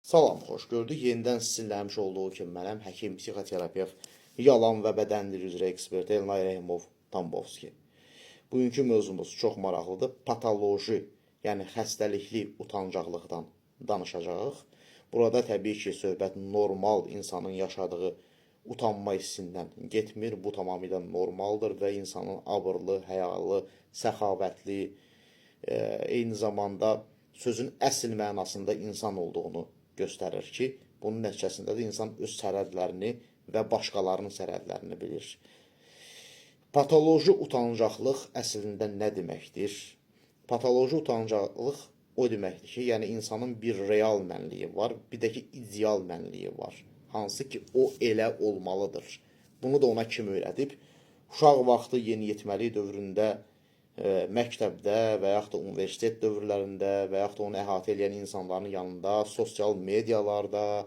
Salam, xoş gördük. Yenidən sizinlə həmişə olduğu kimi mənəm, həkim, psixoterapevt, yalan və bədən dili üzrə ekspert Elnay Rəhimov Tambovski. Bugünkü mövzumuz çox maraqlıdır. Patoloji, yəni xəstəlikli utancaqlıqdan danışacağıq. Burada təbii ki, söhbət normal insanın yaşadığı utanma hissindən getmir. Bu tamamilə normaldır və insanın abırlı, həyalı, səxavətli, eyni zamanda sözün əsl mənasında insan olduğunu göstərir ki, bunun nəticəsində də insan öz sərhədlərini və başqalarının sərhədlərini bilir. Patoloji utancaqlıq əslində nə deməkdir? Patoloji utancaqlıq o deməkdir ki, yəni insanın bir real mənliyi var, bir də ki ideal mənliyi var. Hansı ki o elə olmalıdır. Bunu da ona kim öyrədib? Uşaq vaxtı yeniyetməlik dövründə məktəbdə və yaxud da universitet dövrlərində və yaxud da onu əhatə edən insanların yanında, sosial medialarda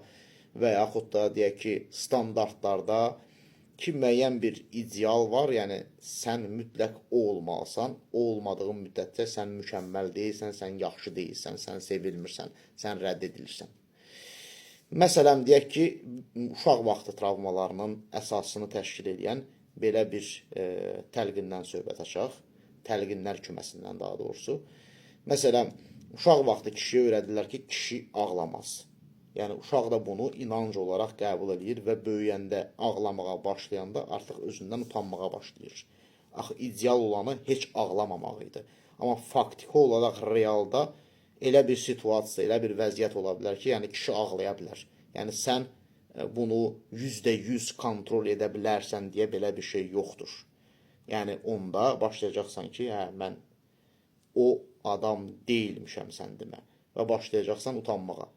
və yaxud da deyək ki, standartlarda ki müəyyən bir ideal var, yəni sən mütləq o olmalısan. O olmadığın müddətcə sən mükəmməl deyilsən, sən yaxşı deyilsən, sən sevilmirsən, sən rədd edilirsən. Məsələn, deyək ki, uşaq vaxtı travmalarının əsasını təşkil edən belə bir təlqindən söhbət açaq. Təlqinlər küməsindən daha doğrusu. Məsələn, uşaq vaxtı kişiyə öyrədirlər ki, kişi ağlamaz. Yəni uşaq da bunu inanc olaraq qəbul eləyir və böyüyəndə ağlamağa başlayanda artıq özündən utanmağa başlayır. Axı ideal olanı heç ağlamamaq idi. Amma faktiki olaraq realda elə bir situasiya, elə bir vəziyyət ola bilər ki, yəni kişi ağlaya bilər. Yəni sən bunu %100 kontrol edə bilərsən deyə belə bir şey yoxdur. Yəni onda başlayacaqsan ki, hə mən o adam deyilmişəm sən demə və başlayacaqsan utanmağa.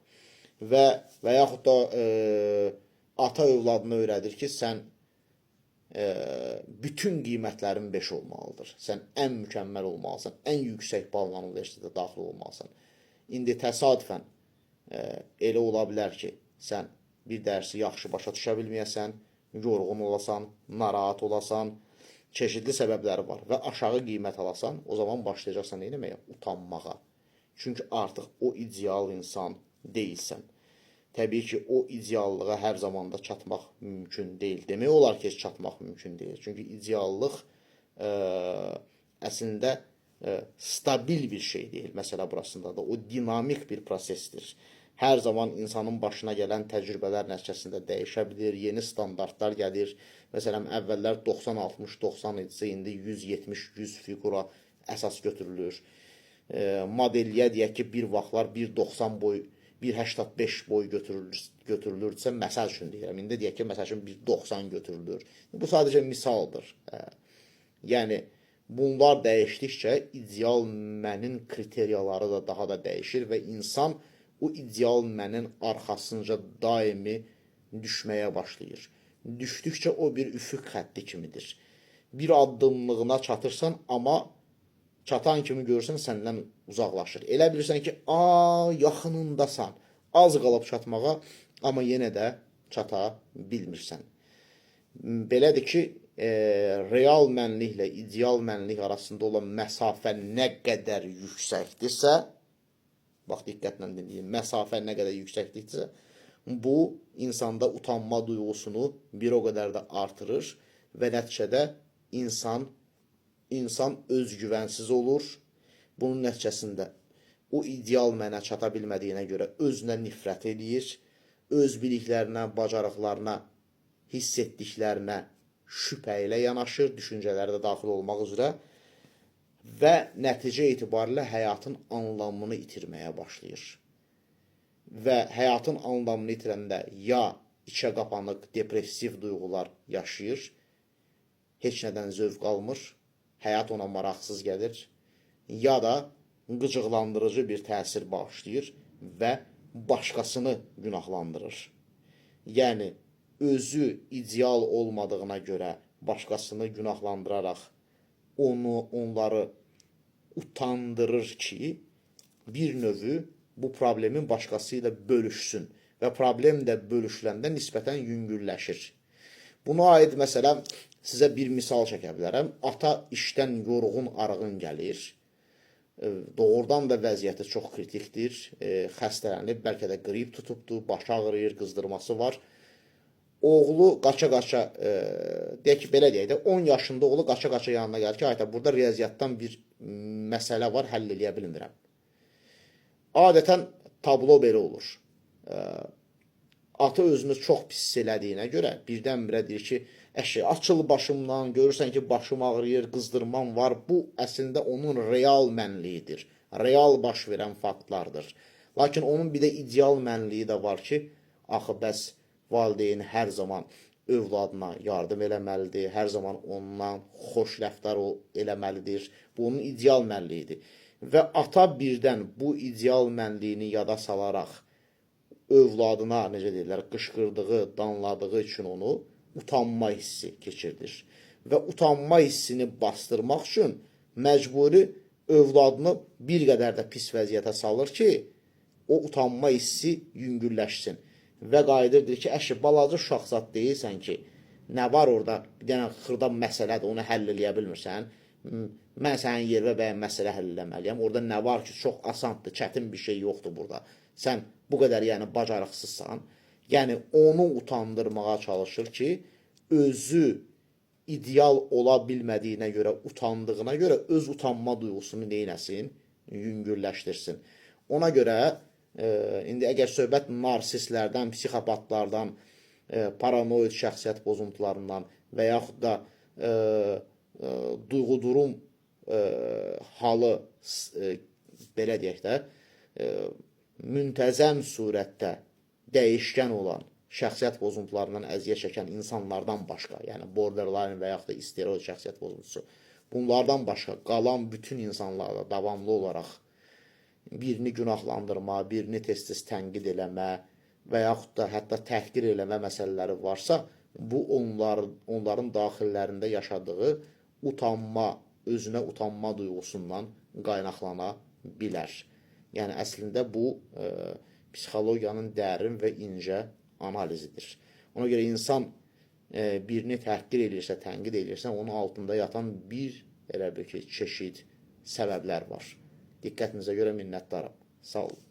Və yaxud da ata övladına öyrədir ki, sən bütün qiymətlərin 5 olmalıdır. Sən ən mükəmməl olmalısan, ən yüksək balla universitetə daxil olmalısan. İndi təsadüfən elə ola bilər ki, sən bir dərsi yaxşı başa düşə bilməyəsən, yorğun olasan, narahat olasan, çeşidli səbəbləri var və aşağı qiymət alasan, o zaman başlayacaqsan nə etməyə? Utanmağa. Çünki artıq o ideal insan deyilsən. Təbii ki, o ideallığa hər zaman da çatmaq mümkün deyil. Demək olar ki, heç çatmaq mümkün deyil. Çünki ideallıq əslində stabil bir şey deyil. Məsələ burasındadır. O dinamik bir prosesdir. Hər zaman insanın başına gələn təcrübələr nəticəsində dəyişə bilir, yeni standartlar gəlir. Məsələn, əvvəllər 90 60 90 idisə, indi 170 100 fiqura əsas götürülür. Modelliyə deyək ki, bir vaxtlar 1.90 boy, 1.85 boy götürülürdüsə, məsəl üçün deyirəm. İndi deyək ki, məsəl üçün 1.90 götürülür. Bu sadəcə misaldır. Yəni bunlar dəyişdikcə ideal mənin kriteriyaları da daha da dəyişir və insan o ideal mənin arxasınca daimi düşməyə başlayır. Düşdükcə o bir üfüq xətti kimidir. Bir addımlığına çatırsan, amma çatan kimi görürsən səndən uzaqlaşır. Elə bilirsən ki, a, yaxınındasan. Az qalıb çatmağa, amma yenə də çata bilmirsən. Belədir ki, real mənliklə ideal mənlik arasında olan məsafə nə qədər yüksəkdirsə, bax diqqətlə dinləyin, məsafə nə qədər yüksəkdirsə, bu insanda utanma duyğusunu bir o qədər də artırır və nəticədə insan özgüvənsiz olur. Bunun nəticəsində o ideal mənə çata bilmədiyinə görə özünə nifrət eləyir, öz biliklərinə, bacarıqlarına, hiss etdiklərinə şübhə ilə yanaşır, düşüncələri də daxil olmaq üzrə və nəticə etibarilə həyatın anlamını itirməyə başlayır. Və həyatın anlamını itirəndə ya içə qapanıq, depressiv duyğular yaşayır, heç nədən zövq almır, həyat ona maraqsız gəlir, ya da qıcıqlandırıcı bir təsir bağışlayır və başqasını günahlandırır. Yəni özü ideal olmadığına görə başqasını günahlandıraraq onları utandırır ki, bir növü bu problemin başqası ilə bölüşsün və problem də bölüşüləndə nisbətən yüngülləşir. Buna aid məsələn sizə bir misal çəkə bilərəm. Ata işdən yorğun arğın gəlir. Doğrudan da vəziyyəti çox kritikdir. Xəstələnib, bəlkə də qrip tutubdu, başı ağrıyır, qızdırması var. Oğlu qaça-qaça, deyək ki, belə deyək də, 10 yaşında oğlu qaça-qaça yanına gəlir ki, ayta, burada riyaziyyatdan bir məsələ var, həll eləyə bilmirəm. Adətən tablo belə olur. Ata özünü çox pis hiss elədiyinə görə birdən-birə deyir ki, əşi, açıl başımdan, görürsən ki, başım ağrıyır, qızdırmam var. Bu əslində onun real mənliyidir. Real baş verən faktlardır. Lakin onun bir də ideal mənliyi də var ki, axı bəs valideyn hər zaman övladına yardım eləməlidir, hər zaman ondan xoş rəftar eləməlidir. Bu onun ideal mənliyidir. Və ata birdən bu ideal mənliyini yada salaraq övladına, necə deyirlər, qışqırdığı, danladığı üçün onu utanma hissi keçirdir. Və utanma hissini bastırmaq üçün məcburi övladını bir qədər də pis vəziyyətə salır ki, o utanma hissi yüngülləşsin. Və qayıdır deyir ki, əşi, balaca uşaq zad deyilsən ki, nə var orada, bir dənə xırda məsələdir, onu həll eləyə bilmirsən. Mən sənin yerinə bəyən məsələ həll eləməliyəm. Orada nə var ki, çox asandır, çətin bir şey yoxdur burada. Sən bu qədər yəni bacarıqsızsan. Yəni onu utandırmağa çalışır ki, özü ideal ola bilmədiyinə görə, utandığına görə öz utanma duyğusunu neynəsin? Yüngülləşdirsin. Ona görə indi əgər söhbət narsistlərdən, psixopatlardan, paranoid şəxsiyyət pozuntularından və yaxud da duyğu durum halı belə deyək də, müntəzəm surətdə dəyişkən olan şəxsiyyət pozuntularından əziyyət çəkən insanlardan başqa, yəni borderline və yaxud da isteroid şəxsiyyət pozuntusu, bunlardan başqa qalan bütün insanlarda davamlı olaraq birini günahlandırma, birini tez-tez tənqid eləmə və yaxud da hətta təhqir eləmə məsələləri varsa, bu onların daxillərində yaşadığı utanma, özünə utanma duyğusundan qaynaqlana bilər. Yəni əslində bu psixologiyanın dərin və incə analizidir. Ona görə insan birini təhqir eləyirsə, tənqid eləyirsə, onun altında yatan bir elə bir ki, çeşid səbəblər var. Diqqətinizə görə minnətdaram. Sağ olun.